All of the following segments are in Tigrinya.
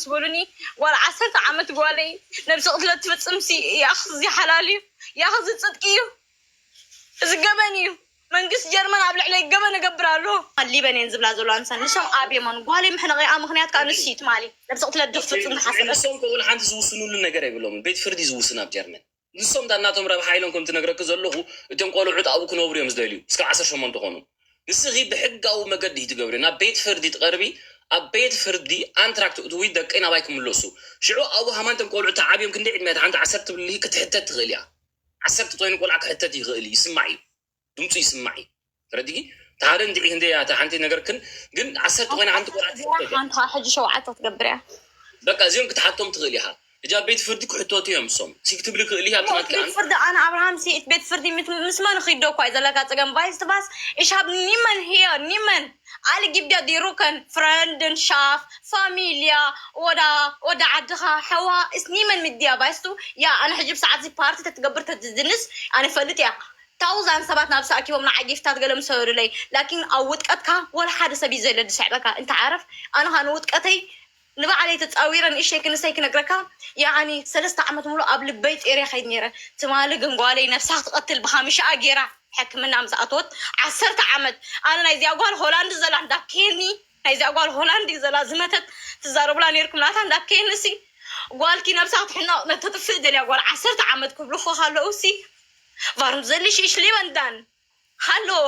ምስ በሉኒ፣ ጓል ዓሰርተ ዓመት ጓለይ ነብሲ ቅትለት ትፍጽምሲ፣ ያኽ እዚ ሓላል እዩ፣ ያኽ እዚ ጽድቂ እዩ፣ እዚ ገበን እዩ። መንግስቲ ጀርመን ኣብ ልዕለይ ገበን እገብር ኣሎ። ሊበን እየን ዝብላ ዘለዋ ንሰን። ንሶም ኣብየሞን ጓለይ ምሕነቐኣ ምኽንያት ከኣ ንሱ እዩ ትማሊ ነብሲ ቅትለት ድፍጽም ንሓሰበት። ንሶም ከውን ሓንቲ ዝውስኑሉ ነገር የብሎምን። ቤት ፍርዲ ዝውስን ኣብ ጀርመን። ንሶም ዳናቶም ረብሓ ኢሎም ከም ትነግረኪ ዘለኹ እቶም ቆልዑት ኣብኡ ክነብሩ እዮም ዝደልዩ እስካብ ዓሰርተ ሸሞንተ ኮኑ። ንስኺ ብሕጋዊ መገዲ እዩ ትገብሪ። ናብ ቤት ፍርዲ ትቐርቢ። ኣብ ቤት ፍርዲ ኣንትራክት ትእትዊ ደቀይ ናባይ ክምለሱ። ሽዑ ኣብኡ ሃማንቶም ቆልዑት ተዓብዮም ክንደይ ዕድመ ሓንቲ ዓሰርተ ትብልሂ ክትሕተት ትኽእል እያ። ዓሰርተ ኮይኑ ቆልዓ ክሕተት ይኽእል እዩ፣ ይስማዕ እዩ። ድምፁ ይስማዕ እዩ። ረዲጊ ተሓደ እንዲዒ ክንደይ እያ እታ ሓንቲ ነገር ክን ግን ዓሰርተ ኮይና ሓንቲ ቆልዓ ትሕተት እያ። ሓንቲ ከኣ ሕጂ ሸውዓተ ክትገብር እያ። በቃ እዚኦም ክትሓቶም ትኽእል ኢኻ። ሕጂ ኣብ ቤት ፍርዲ ክሕተቱ እዮም እሶም። ሲክ ትብሊ ክእል ኢኻ ኣብቲ ናትካ ቤት ፍርዲ ኣነ ኣብርሃም ሲ ቤት ፍርዲ ምስ መን ኺዶ እኳ እዩ ዘለካ ጸገም ቫይስ ትባስ ich habe niemand hier niemand alle gibt ja die Rücken Freunden Schaf Familie oder oder ዓድኻ ሓዋ ist niemand mit dir weißt du ja ኣነ ሕጂ ብሰዓት እዚ ፓርቲ ተትገብር ተትዝንስ ኣነ ፈልጥ እያ ታውዛን ሰባት ናብ ሰኣኪቦም ንዓይ ጊፍታት ገለ ምሰሩለይ ላኪን ኣብ ውጥቀትካ ወላ ሓደ ሰብ እዩ ዘለ ዝስዕበካ እንተ ዓረፍ ኣነ ኻ ንውጥቀተይ ንባዕለይ ተፃዊረ ንእሽተይ ክንሰይ ክነግረካ ያኒ ሰለስተ ዓመት ሙሉ ኣብ ልበይ ጤርያ ከይድ ነይረ ትማሊ ግን ጓለይ ነብሳ ክትቐትል ብሃምሽኣ ገይራ ሕክምና ምስ ኣተወት ዓሰርተ ዓመት ኣነ ናይዚኣ ጓል ሆላንድ ዘላ እንዳኬኒ ናይዚኣ ጓል ሆላንድ እዩ ዘላ ዝመተት ትዛረቡላ ነይርኩም ናታ እንዳኬኒ ሲ ጓልኪ ነብሳ ክትሕነቕ ነተጥፍእ ደልያ ጓል ዓሰርተ ዓመት ክብልኹ ከለዉ ሲ Warum soll ich lieber dann? Hallo,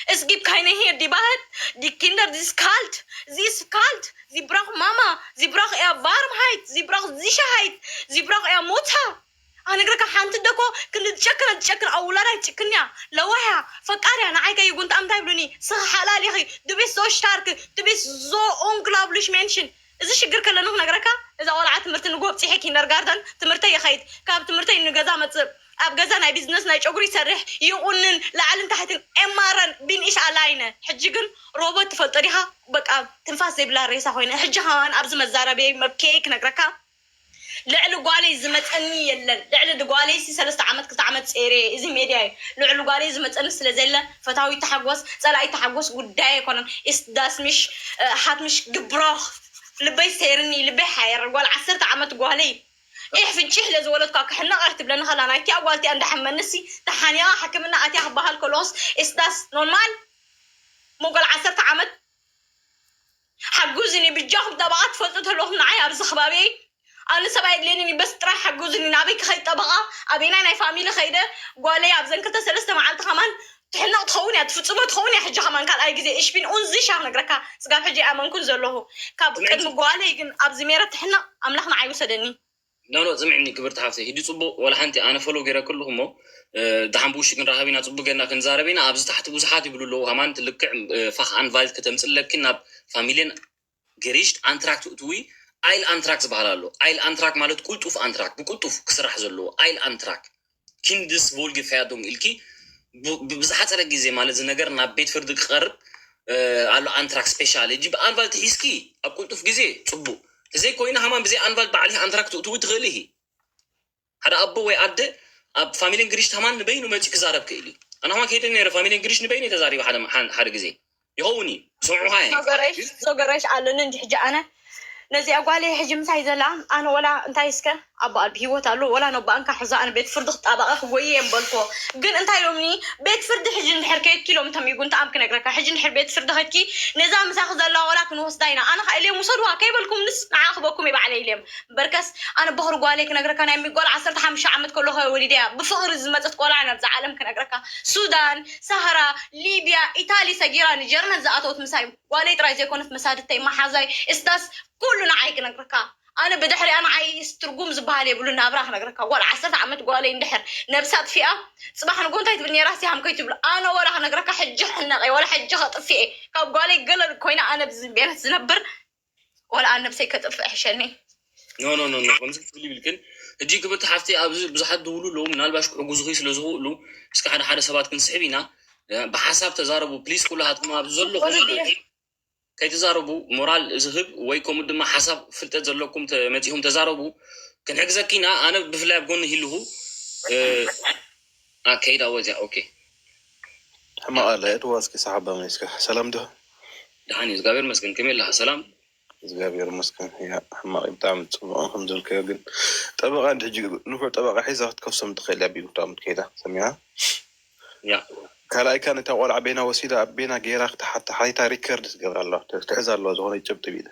es gibt keine hier, die Wahrheit, die Kinder, sie ist kalt, sie ist kalt, sie braucht Mama, sie braucht eher Warmheit, sie braucht Sicherheit, sie braucht eher Mutter. ኣነግረካ ሓንቲ ደኮ ክንዲ ትጨክን ትጨክን ኣብ ውላዳ ትጭክን እያ ለዋሕያ ፈቃርያ ንዓይ ከይጉንታ እንታይ ይብሉኒ ስኺ ሓላል ኢኺ du bist so stark du bist so unglaublich Menschen እዚ ሽግር ከለኒ ክነግረካ እዛ ቆልዓ ትምህርቲ ንጎ ኣብፂሐ ኪንደርጋርተን ትምህርተይ ይኸይድ ካብ ትምህርተይ ንገዛ መፅእ ኣብ ገዛ ናይ ቢዝነስ ናይ ጨጉሪ ይሰርሕ ይቑንን ላዕልን ታሕትን ኤማረን ቢንኢሽ ኣላይነ ሕጂ ግን ሮቦት ትፈልጦ ዲኻ በቃ ትንፋስ ዘይብላ ሬሳ ኮይነ ሕጂ ከማን ኣብዚ መዛረበይ መብኬ ክነግረካ ልዕሊ ጓለይ ዝመፀኒ የለን ልዕሊ ጓለይ ሲ ሰለስተ ዓመት ክልተ ዓመት ፀይረ እዚ ሜድያ እዩ ልዕሊ ጓለይ ዝመፀኒ ስለ ዘለ ፈታዊ ተሓጎስ ፀላኢ ተሓጎስ ጉዳይ ኣይኮነን ኢስዳስሚሽ ሃትሚሽ ግብሮኽ ልበይ ሰይርኒ ልበይ ሓየር ጓል ዓሰርተ ዓመት ጓለይ ኢሕ ፍንጭሕ ለዝወለድኳ ክሕነቕ እያ ክትብለኒ ከላ ናይቲኣ ጓልቲኣ እንዳሓመንሲ ተሓኒቓ ሕክምና ኣትያ ክበሃል ከለኹስ ኢስዳስ ኖርማል ሞጓል ዓሰርተ ዓመት ሓጉዝኒ ብጃኹም ጠበቓ ትፈልጡ ተለኹም ንዓይ ኣብዚ ከባቢየይ ኣነ ሰብ ኣየድልየንን እዩ በስ ጥራይ ሓጉዝኒ ናበይ ክኸይድ ጠበቓ ኣበይናይ ናይ ፋሚሊ ኸይደ ጓለይ ኣብዘን ክልተ ሰለስተ መዓልቲ ከማን ትሕነቕ ትኸውን እያ ትፍፅሞ ትኸውን እያ ሕጂ ከማን ካልኣይ ግዜ እሽቢን ኡንዝሻ ክነግረካ ስጋብ ሕጂ ኣመንኩን ዘለኹ ካብ ቅድሚ ጓለይ ግን ኣብዚ ሜረ ትሕነቕ ኣምላኽ ንዓይ ውሰደኒ ኖ ኖ ስምዕኒ ክብርቲ ሓፍተይ ሕጂ ፅቡቅ ወላ ሓንቲ ኣነ ፈሎ ገይረኪ ኣለኹ እሞ ደሓን ብውሽጢ ክንራኸብ ኢና ፅቡቅ ጌርና ክንዛረብ ኢና ኣብዚ ታሕቲ ብዙሓት ይብሉ ኣለዉ ሃማን ትልክዕ ፋኽ ኣንቫይልት ከተምፅለኪ ናብ ፋሚሊን ገሪሽት ኣንትራክት እትዊ ኣይል ኣንትራክ ዝበሃል ኣሎ ኣይል ኣንትራክ ማለት ቁልጡፍ ኣንትራክ ብቁልጡፍ ክስራሕ ዘለዎ ኣይል ኣንትራክ ኪንድስ ቮልጌ ፈያዶም ኢልኪ ብዝሓፀረ ግዜ ማለት እዚ ነገር ናብ ቤት ፍርዲ ክቐርብ ኣሎ ኣንትራክ ስፔሻል እጂ ብኣንቫልት ሒዝኪ ኣብ ቁልጡፍ ግዜ ፅቡቅ ተዘይኮይኑ ሃማን ብዘይ ኣንቫልት ባዕልኪ ኣንትራክ ትእትዊ ትኽእሊ ኢኺ ሓደ ኣቦ ወይ ኣደ ኣብ ፋሚሊን ግሪሽ ሃማን ንበይኑ መፂ ክዛረብ ክእል እዩ ኣነ ሃማን ከይደ ነረ ፋሚሊን ግሪሽ ንበይኑ ተዛሪቡ ሓደ ግዜ ይኸውን እዩ ስምዑኻ ዞገረሽ ኣለኒ እንጂ ሕጂ ኣነ ነዚኣ ጓለይ ሕጂ ምሳይ ዘላ ኣነ ወላ እንታይ እስከ ኣቦኣ ብሂወት ኣሎ ወላ ነቦኣ እንካ ሕዛ ኣነ ቤት ፍርዲ ክጣበቐ ክጎየ እየ ምበልክዎ ግን እንታይ ኢሎምኒ ቤት ፍርዲ ሕጂ እንድሕር ከየድኪ ኢሎም እንተሚጉ እንተ ኣም ክነግረካ ሕጂ እንድሕር ቤት ፍርዲ ከድኪ ነዛ ምሳኺ ዘላ ወላ ክንወስዳ ኢና ኣነ ከዓ ኢለዮም ውሰድዋ ከይበልኩምንስ ንዓ ክበኩም እየ ባዕለይ ኢለዮም እምበርከስ ኣነ በኽሪ ጓለይ ክነግረካ ናይ ሚጓል ዓሰርተ ሓሙሽተ ዓመት ከለኹ እየ ወሊደያ ብፍቕሪ ዝመፀት ቆልዓ እያ ናብዛ ዓለም ክነግረካ ሱዳን ሳህራ ሊብያ ኢታሊ ሰጊራ ንጀርመን ዝኣተወት ምሳይ ጓለይ ጥራይ ዘይኮነት መሳድተይ መሓዛይ እስታስ ኩሉ ንዓይ ክነግረካ ኣነ ብድሕሪኣ ንዓይ ትርጉም ዝበሃል የብሉ ናብራ ክነግረካ ጓል ዓሰርተ ዓመት ጓለይ እንድሕር ነብሳ ኣጥፊኣ ፅባሕ ንጎ እንታይ ትብል ነይራ ሲሃም ከይትብሉ ኣነ ወላ ክነግረካ ሕጂ ክሕነቕ እየ ወላ ሕጂ ከጥፍእ እየ ካብ ጓለይ ገለ ኮይና ኣነ ብዝቤነት ዝነብር ወላ ኣነ ነብሰይ ከጥፍእ ሕሸኒ ኖ ኖ ኖ ኖ ከምዚ ክትብል ይብልክን ሕጂ ክብርቲ ሓፍቲ ኣብዚ ብዙሓት ድውሉ ኣለዉ ምናልባሽ ክሕጉዙኺ ስለ ዝኽእሉ እስከ ሓደ ሓደ ሰባት ክንስሕብ ኢና ብሓሳብ ተዛረቡ ፕሊስ ኩላሃትኩም ኣብዚ ዘለኹም ከይተዛረቡ ሞራል ዝህብ ወይ ከምኡ ድማ ሓሳብ ፍልጠት ዘለኩም መፂኹም ተዛረቡ ክንሕግዘኪ ኢና ኣነ ብፍላይ ኣብ ጎኒ ሂልኹ ከይዳ ወዚያ ኦኬ ሕማቕ ኣለ እድዋ እስኪ ሰሓባ መሊስካ ሰላም ዶ ደሓን እዩ እግዚኣብሔር መስገን ከመይ ኣለካ ሰላም እግዚኣብሔር ይመስገን። ያ ሕማቕ እዩ ብጣዕሚ ጽቡቕ። ከም ዘልከዮ ግን ጠበቓ እንዲ ሕጂ ንፉዕ ጠበቓ ሒዛ ክትከሶም ትኽእል እያ። ቢሉ ብጣዕሚ ትከይዳ ሰሚዓ። ያ ካልኣይ ካን እታ ቆልዓ ቤና ወሲዳ ኣብ ቤና ገይራ ክትሓታ ሓይታ ሪከርድ ትገብር ኣለዋ። ትሕዛ ኣለዋ ዝኾነ ጭብጢ ቢለ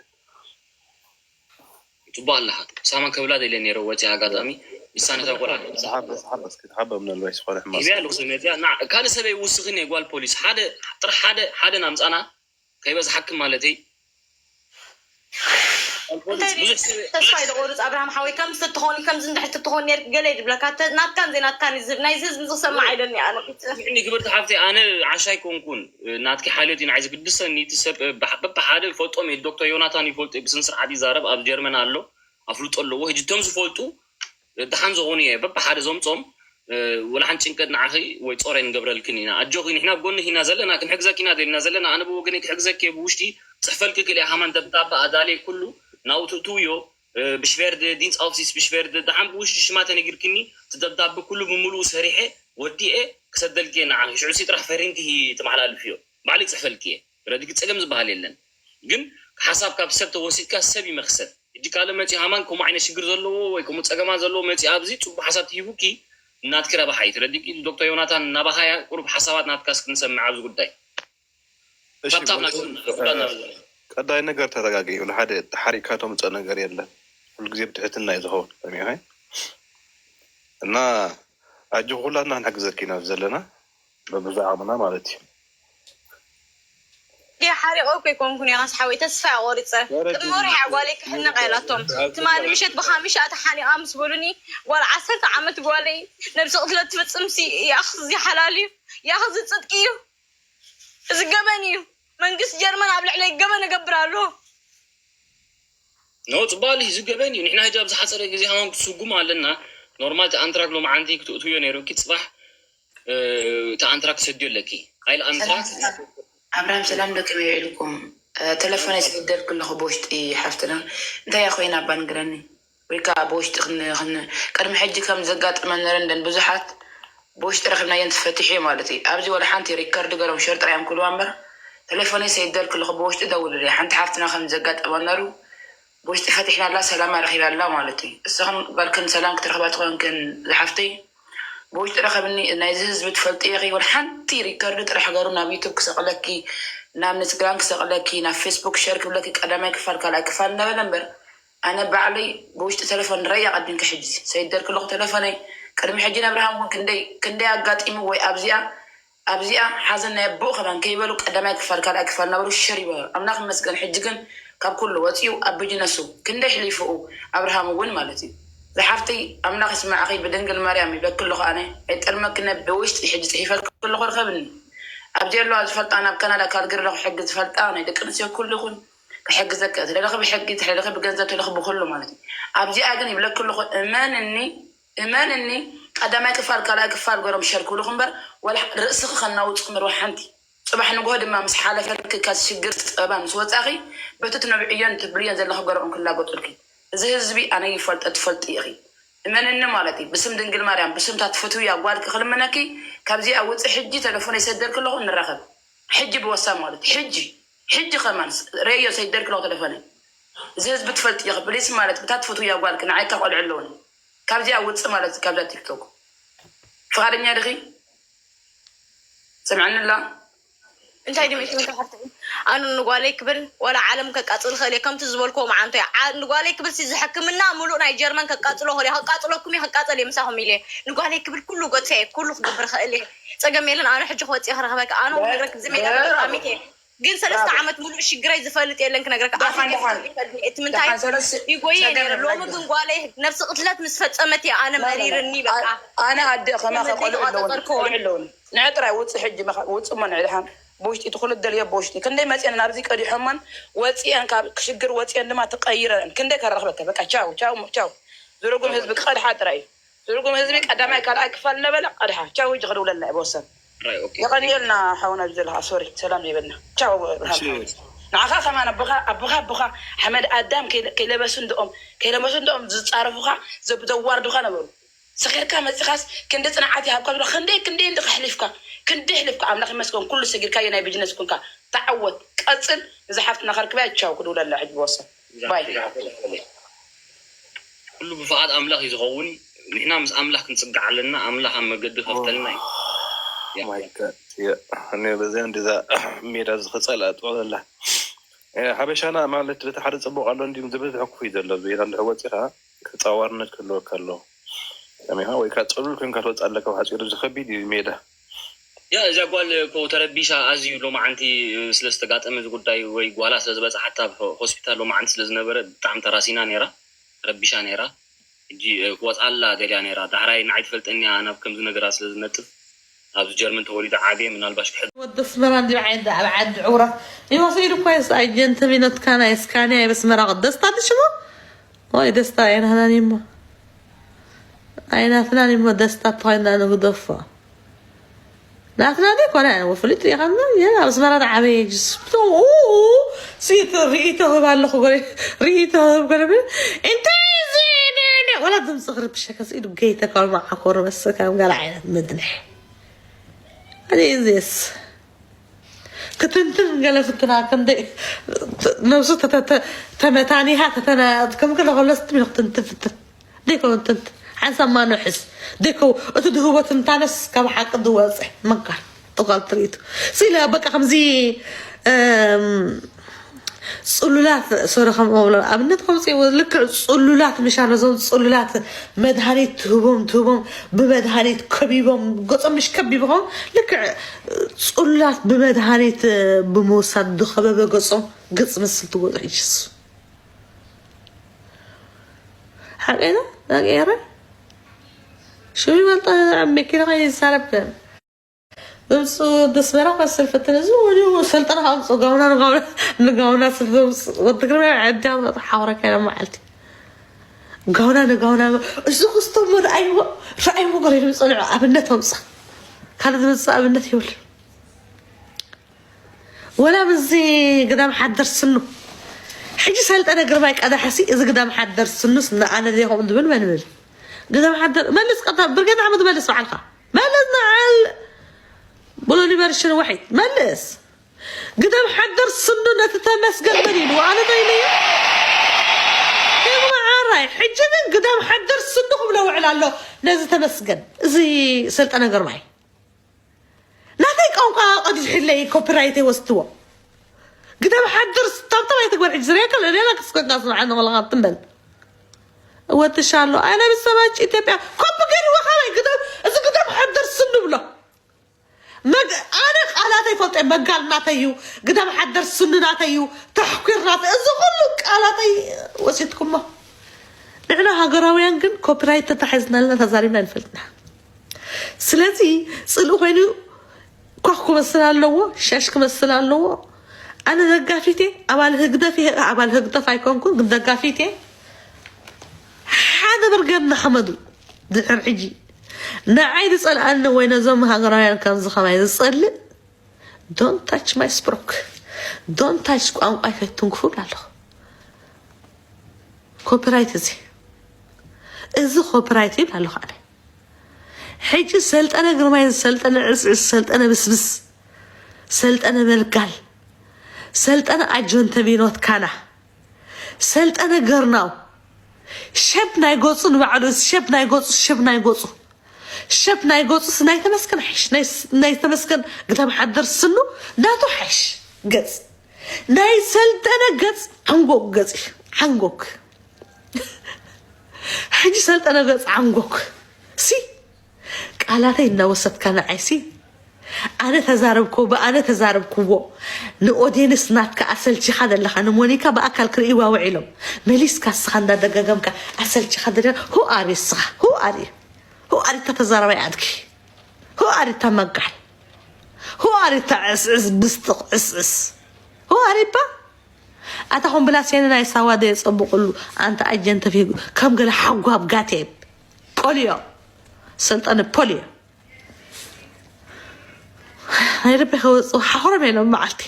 ጽቡቕ ኣለኻ። ሳማ ከብላ ደለ ነይረ ወፂ ኣጋጣሚ ንሳ ነታ ቆልዓ ሓበስ ሓበስ ክትሓበ ምናልባት ዝኾነ ሕማቕ ሂበያ ኣለኹ። ሰብ መፅያ ካልእ ሰበይ ውስኽን እየ ጓል ፖሊስ ሓደ ጥራሕ ሓደ ሓደ ናምፃና ከይበዝሓክም ማለተይ እንታይ ብዙሕ ሰብ ተስፋ እዩ ዝቆርፅ ኣብርሃም ሓወይ ከምዚ ተትኾኒ ከምዚ እንድሕር ተትኾን ነር ገለ እዩ ዝብለካ ተ- ናትካን ዘይናትካን እዩ ዝብል ናይዚ ህዝቢ ዝሰማዕ ኣይደኒ ኣነ ንሕኒ ክብርቲ ሓፍቲ ኣነ ዓሻይ ኮንኩን ናትኪ ሓልዮት እዩ ንዓይ ዝግድሰኒ እቲ ሰብ በብሓደ ይፈልጦም እየ ዶክተር ዮናታን ይፈልጡ ብስነ ስርዓት ይዛረብ ኣብ ጀርመን ኣሎ ኣፍልጦ ኣለዎ ሕጂ እቶም ዝፈልጡ ደሓን ዝኾኑ እየ በብሓደ ዘምፆም ወላ ሓንቲ ጭንቀት ንዓኺ ወይ ፆር ኣይንገብረልክን ኢና ኣጆኺ ንሕና ኣብ ጎንኺ ኢና ዘለና ክንሕግዘኪ ኢና ደሊና ዘለና ኣነ ብወገነይ ክሕግዘኪ እየ ብውሽጢ ፅሕፈልኪ ክእል እየ ሃማን ደብዳበ ኣዳልየ ኩሉ ናብኡ ትእትውዮ ብሽቬርድ ዲንስ ኣውሲስ ብሽቬርድ ደሓን ብውሽጢ ሽማ ተነጊርክኒ እቲ ደብዳበ ኩሉ ብምሉኡ ሰሪሐ ወዲኤ ክሰደልኪ እየ ንዓኺ ሽዑ ሲ ጥራሕ ፈሪምኪ ተመሓላልፍዮ ባዕለይ ክፅሕፈልኪ እየ ረዲኪ ፀገም ዝበሃል የለን ግን ሓሳብ ካብ ሰብ ተወሲድካ ሰብ ይመክሰብ ሕጂ ካልእ መፂኡ ሃማን ከምኡ ዓይነት ሽግር ዘለዎ ወይ ከምኡ ፀገማት ዘለዎ መፂኡ ኣብዚ ፅቡቅ ሓሳብ ትሂቡኪ ናትኪ ረብሓ እዩ ትረዲእኪ ዶክተር ዮናታን ናባኻያ ቁሩብ ሓሳባት ናትካስ ክንሰምዕ ኣብዚ ጉዳይ እሺ ካብታ ጎ- ቀዳይ ነገር ተረጋጊ ንሓደ ተሓሪቅካ ተምፀእ ነገር የለን ኩሉ ግዜ ብትሕትና እዩ ዝኸውን ሰሚዕኸ እና ኣጆ ኩላትና ክንሕግዘኪ ኢና ዘለና በብዛ ዓቕምና ማለት እዩ ሓሪቆ እኮ ይኮንኩን ያስ ሓወይ ተስፋ ቆሪፀ ቅድሚ ወርሒ ጓለይ ክሕነቅ ኢላቶም ትማሊ ምሸት ብካሚሻ ተሓኒቃ ምስ በሉኒ ጓል ዓሰርተ ዓመት ጓለይ ነብሲ ቅትለት ትፍፅም ሲ ያክ እዚ ሓላል እዩ ያክ እዚ ፅድቂ እዩ እዚ ገበን እዩ መንግስት ጀርመን ኣብ ልዕለይ ገበን እገብር ኣሎ ኖ ፅባል እዚ ገበን እዩ ንሕና ሕጂ ኣብ ዝሓፀረ ግዜ ሃማም ክስጉም ኣለና ኖርማል እቲ ኣንትራክ ሎምዓንቲ ክትእትውዮ ነይሩኪ ፅባሕ እቲ ኣንትራክ ክሰድዮ ኣለኪ ኣይል ኣንትራክ ኣብርሃም ሰላም ዶ ከመይ ውዒልኩም? ተለፎነይ ሰይደልኪ ኣለኹ ብውሽጢ ሓፍትና እንታይ እያ ኮይና እባ ንገረኒ ወይ ከዓ ብውሽጢ ቅድሚ ሕጂ ከም ዘጋጠመ ነረን ደን ብዙሓት ብውሽጢ ረኺብናየን ትፈትሑ ማለት እዩ ኣብዚ ወላ ሓንቲ ሪከርድ ገሮም ሸር ጥራዮም ክብልዋ እምበር ተለፎነይ ሰይደልኪ ኣለኹ ብውሽጢ ደውልለይ ሓንቲ ሓፍትና ከም ዘጋጠመ ነሩ ብውሽጢ ፈቲሕናላ ሰላማ ረኺባላ ማለት እዩ እስኽን በልክን ሰላም ክትረኽባ ትኾንክን ዝሓፍተይ ብውሽጢ ረኸብኒ ናይዚ ህዝቢ ትፈልጢ ኢኺ ወላ ሓንቲ ሪከርድ ጥራሕ ገሩ ናብ ዩቱብ ክሰቕለኪ ናብ ኢንስትግራም ክሰቕለኪ ናብ ፌስቡክ ሸር ክብለኪ ቀዳማይ ክፋል ካልኣይ ክፋል እንዳበለ እምበር ኣነ ባዕለይ ብውሽጢ ተለፎን ረይ ኣቐዲምኪ ሕጂ ሰይደልኪ ኣለኹ ተለፎነይ ቅድሚ ሕጂ ነብርሃም እውን ክንደይ ክንደይ ኣጋጢሙ ወይ ኣብዚኣ ኣብዚኣ ሓዘን ናይ ኣቦኡ ከማን ከይበሉ ቀዳማይ ክፋል ካልኣይ ክፋል እናበሉ ሸር ይበሉ ኣምላኽ ይመስገን ሕጂ ግን ካብ ኩሉ ወፂኡ ኣብ ቢጅነሱ ክንደይ ሕሊፍኡ ኣብርሃም እውን ማለት እዩ ዝሓፍተይ ኣምላኽ ይስማዕኺ ብድንግል ማርያም ይብለኪ ኣለኹ ኣነ ኣይጠልመኪ ነ ብውሽጢ ሕጂ ፅሒፈልኪ ኣለኹ ርከብኒ ኣብዚ ኣለዋ ዝፈልጣ ናብ ካናዳ ካልግሪ ኣለኹ ሕጊ ዝፈልጣ ናይ ደቂ ኣንስትዮ ኩሉ ይኹን ክሕግዘኪ እየ ትደለኺ ብሕጊ ትደለኺ ብገንዘብ ትደለኺ ብኩሉ ማለት እዩ ኣብዚኣ ግን ይብለኪ ኣለኹ እመንኒ እመንኒ ቀዳማይ ክፋል ካልኣይ ክፋል ገሮም ሸር ክብሉኺ እምበር ዋላ ርእስኺ ከናውፁ ምርዋ ሓንቲ ፅባሕ ንግሆ ድማ ምስ ሓለፈልኪ ካብ ሽግር ፀባ ምስ ወፃኺ በቲ ትነብዕዮን ትብልዮን ዘለኺ ገሮም ክላገፁልኪ እዚ ህዝቢ ኣነ ይፈልጠ ትፈልጢ ኢኺ እመንኒ ማለት እዩ ብስም ድንግል ማርያም ብስምታ ትፈትውያ ጓልኪ ክልምነኪ ካብዚኣ ውፂ ሕጂ ተለፎን የሰደልኪ ኣለኹ ንራኸብ ሕጂ ብወሳ ማለት ሕጂ ሕጂ ከማን ረዮ ሰይደልኪ ኣለኹ ተለፎነ እዚ ህዝቢ ትፈልጢ ኢኺ ፕሊስ ማለት ብታ ትፈትውያ ጓልኪ ንዓይካ ቆልዑ ኣለውኒ ካብዚኣ ውፅእ ማለት እዩ ካብዛ ቲክቶክ ፍቓደኛ ድኺ ስምዐኒ ኣላ እንታይ ድሜት ምንታይ ሓፍተይ ኣኑ ንጓለይ ክብል ዋላ ዓለም ከቃፅል ክእል እየ ከምቲ ዝበልክዎ መዓንቶ እየ ንጓለይ ክብል ሲ ዝሕክምና ሙሉእ ናይ ጀርመን ከቃፅሎ ክእል እየ ከቃፅለኩም እየ ከቃፀል እየ ምሳኹም ኢለ ንጓለይ ክብል ኩሉ ገፀ እየ ኩሉ ክገብር ክእል እየ ፀገም የለን ኣነ ሕጂ ክወፅእ ክረኽበካ ኣኑ ክነግረክ ዝሜዳ ተጠቃሚት እየ ግን ሰለስተ ዓመት ሙሉእ ሽግረይ ዝፈልጥ የለን ክነግረካ ኣፈ ይፈልጥ እቲ ምንታይ ይጎየ ነረ ሎሚ ግን ጓለይ ነብሲ ቅትለት ምስ ፈጸመት እየ ኣነ መሪርኒ በቃ ኣነ ኣደ ከማኸ ቆልዑ ኣለውን ቆልዑ ኣለውን ንዐ ጥራይ ውፅእ ሕጂ ውፅእ እሞ ንዕድሓን ብውሽጢ እቲ ኩሉ ደልዮ ብውሽጢ ክንደይ መፅአን ናብዚ ቀዲሖሞን ወፅአን ካብ ሽግር ወፅአን ድማ ተቀይረን ክንደይ ከረኽበካ በቃ ቻው ቻው ቻው ዝርጉም ህዝቢ ቀድሓ ጥራይ እዩ ዝርጉም ህዝቢ ቀዳማይ ካልኣይ ክፋል እናበለ ቀድሓ ቻው ሕጂ ክድውለልና እዩ ብወሰን የቐንየልና ሓውና ኣብዚ ዘለካ ሶሪ ሰላም ይበልና ቻው ብርሃን ሓወይ ንዓኻ ከማን ኣቦኻ ኣቦኻ ኣቦኻ ሓመድ ኣዳም ከይለበሱ እንደኦም ከይለበሱ እንደኦም ዝፃረፉኻ ዘዋርዱኻ ነበሩ ሰኺርካ መፂኻስ ክንዲ ፅንዓት ይሃብካ ዝብሎ ክንደይ ክንደይ እንዲ ከሕሊፍካ ክንደይ ሕሊፍካ ኣምላኽ ይመስገን ኩሉ ሰጊርካዮ ናይ ቢጅነስ ኩንካ ተዓወት ቀፅል እዛ ሓፍትና ከርክበያ ቻው ክድውለላ ሕጂ ብወሰን ባይ። ኩሉ ብፍቓድ ኣምላኽ እዩ ዝኸውን። ንሕና ምስ ኣምላኽ ክንጽጋዕ ኣለና። ኣምላኽ ኣብ መገዲ ከፍተልና እዩ። My God. Yeah. እኔ በዚያ እንደዛ ሜዳ ዝኸጸል ኣጥዋለላ ሓበሻና ማለት በቲ ሓደ ጽቡቕ ኣሎ እንዲሁም ዝበዝሕ ክፉይ ዘሎ ዜና እንድሕር ወፂኻ ተጻዋርነት ክህልወካ ኣለዎ። ሰሚኻ ወይ ከዓ ፅሉል ኮይንካ ትወፅእ ኣለካ። ሓፂሩ ዝከቢድ እዩ ሜዳ። ያ እዚኣ ጓል እኮ ተረቢሻ ኣዝዩ ሎማዓንቲ ስለ ዝተጋጠመ እዚ ጉዳይ ወይ ጓላ ስለ ዝበፅሓታ ሆስፒታል ሎማዓንቲ ስለ ዝነበረ ብጣዕሚ ተራሲና ነይራ፣ ተረቢሻ ነይራ። ሕጂ ክወፅኣላ ደልያ ነይራ። ዳሕራይ ንዓይ ትፈልጠኒ እያ ናብ ከምዚ ነገራት ስለ ዝነጥፍ ኣብዚ ጀርመን ተወሊዱ ዓብየ ምናልባሽ ክሕዝ ወዲ ኣስመራ እንዲ ዓዲ ኣብ ዓዲ ዕውራት ይወስድ እኮ የስ ኣጀንተ ቢነትካ ናይ እስካንያ የበስመራ ደስታ ትሽሞ ወይ ደስታ ኣይናህናን ይሞ ኣይናትናን ይሞ ደስታ ተኾይና ንግደፎ ናትና ዲ ኮነ ወፍልጥ ይኸና የና ኣብ ኣስመራ ዓበየ ጅስ ሲት ርእይቶ ህብ ኣለኹ ገለ ርእይቶ ህብ ገለ እንታይ እዚ ወላ ድምፂ ክርብሸከ ስኢዱ ገይተ ካብ መዓኮር መሰካም ገለ ዓይነት ምድንሕ ኣነ እዚስ ክትንትን ገለ ፍትና ክንደይ ነብሱ ተመታኒሃ ተተናያት ከም ከለ ከለስ ትብል ክትንትን ፍትን ደይኮን ትንት ሓንሳብ ማኖ ሕዝ ደይኮ እቲ ድህቦ ትንታነስ ካብ ሓቂ ዝወፀ መጋር ጥቃል ትርኢቱ ስኢለ በቃ ከምዚ እም፣ ፅሉላት ሶሪ ከም ኣብነት ከምፅእዎ ልክዕ ፅሉላት ምሻ ነዞም ፅሉላት መድሃኒት ትህቦም ትህቦም ብመድሃኒት ከቢቦም ገፆም ምሽ ከቢብኹም ልክዕ ፅሉላት ብመድሃኒት ብምውሳድ ዝኸበበ ገፆም ገፅ መስል ትጎጡ ሕጅስ ሓቀና ናቀረ ሽው ይበልጣ ኣብ መኪና ከይሳረብ ድምፁ ደስመራ ከስል ፈትን እዚ ወዲኡ ሰልጠና ከምፁ ጋውና ንጋውና ንጋውና ስልምፅ ወትግርና ዕድያ ዝመፅ ሓወረ ከይና መዓልቲ ጋውና ንጋውና እዚ ክስቶም ረኣይዎ ረኣይዎ ገለ ዝምፅንዑ ኣብነት ኣምፃ ካልእ ዝመፅእ ኣብነት ይብል ወላ ብዚ ግዳም ሓደር ስኑ ሕጂ ሰልጠነ ግርማይ ቀዳሕሲ እዚ ግዳም ሓደር ስኑስ ንኣነ ዘይኸም ዝብል መንብል ግዳም ሓደር መልስ ቀታ ብርጌድ ዓመት መልስ በዓልካ መልስ ንዓል ብሎ ሊበርሽን ወሒድ መልስ ግዳም ሓደር ስኑ ነቲ ተመስገን መን ኢሉ ኣነ ዶ ኢለዮ ይመዓራይ ሕጂ ግን ግዳም ሓደር ስኑ ክብሎ ውዕል ኣሎ ነዚ ተመስገን እዚ ሰልጠነ ግርማይ ናተይ ቋንቋ ቀዲሕለይ ኮፒራይተይ ወስትዎ ግዳም ሓድር ስታብቶም ኣይትግበር ሕጂ ዝርያ ከለ ሌላ ክስከካ ስምዓ ንቆልካ ትንበል እወትሻ ኣሎ ኣነ ብሰባጭ ኢትዮጵያ ኮፒ ገይርዎ ካበይ ግዳም እዚ ግዳም ሓድር ስኑ ብሎ ኣነ ቃላተይ ፈልጠ መጋል ናተይ እዩ ግዳም ሓደር ስኑ ናተይ እዩ ተሕኩር ናተይ እዚ ኩሉ ቃላተይ ወሲድኩሞ ንሕና ሃገራውያን ግን ኮፒራይት ተታሒዝናልና ተዛሪብና ንፈልጥና ስለዚ ፅልኢ ኮይኑ ኳኽ ክመስል ኣለዎ ሻሽ ክመስል ኣለዎ ኣነ ደጋፊት እየ ኣባል ህግደፍ እየ ኣባል ህግደፍ ኣይኮንኩን ግን ደጋፊት እየ ሓደ ብርገድ ንሓመዱ ድሕር ሕጂ ንዓይ ዝፀልኣኒ ወይ ነዞም ሃገራውያን ከምዚ ከማይ ዝፀልእ don't touch my ስፕሮክ don't touch ቋንቋ ኣይፈትንኩ ኣለኹ ኮፒራይት እዚ እዚ ኮፒራይት ይብል ኣለኹ ኣነ ሕጂ ሰልጠነ ግርማይ ሰልጠነ ዕስዕስ ሰልጠነ ብስብስ ሰልጠነ መልጋል ሰልጠነ ኣጆንተ ቢኖት ካና ሰልጠነ ገርናው ሸብ ናይ ገፁ ንባዕሉ ሸብ ናይ ገፁ ሸብ ናይ ገፁ ሸብ ናይ ገፁስ ናይ ተመስገን ሓሽ ናይ ተመስገን ግዳም ሓደር ስኑ ናቱ ሓሽ ገፅ ናይ ሰልጠነ ገፅ ዓንጎክ ገፅ ዓንጎክ ሕጂ ሰልጠነ ገፅ ዓንጎክ ሲ ቃላተይ እናወሰድካ ንዓይሲ ኣነ ተዛረብክዎ ብኣነ ተዛረብክዎ ንኦዴንስ ናትካ ኣሰልቺኻ ዘለኻ ንሞኒካ ብኣካል ክርእይዋ ውዒሎም መሊስካ እስኻ እንዳደጋገምካ ኣሰልቺኻ ደለ ሁኣሪ እስኻ ሁኣሪ ሁኣሪታ ተዛረባይ ኣድኪ ሁኣሪታ መጋል ሁኣሪታ ዕስዕስ ብስጥቕ ዕስዕስ ሁኣሪባ ኣታ ኮምብላሴን ናይ ሳዋ ደየፀብቁሉ ኣንተ ኣጀንተ ፊጉ ከም ገለ ሓጓብ ጋቴብ ፖሊዮ ሰልጠነ ፖሊዮ ናይ ልቢ ከወፅኡ ሓኽሮም የሎም መዓልቲ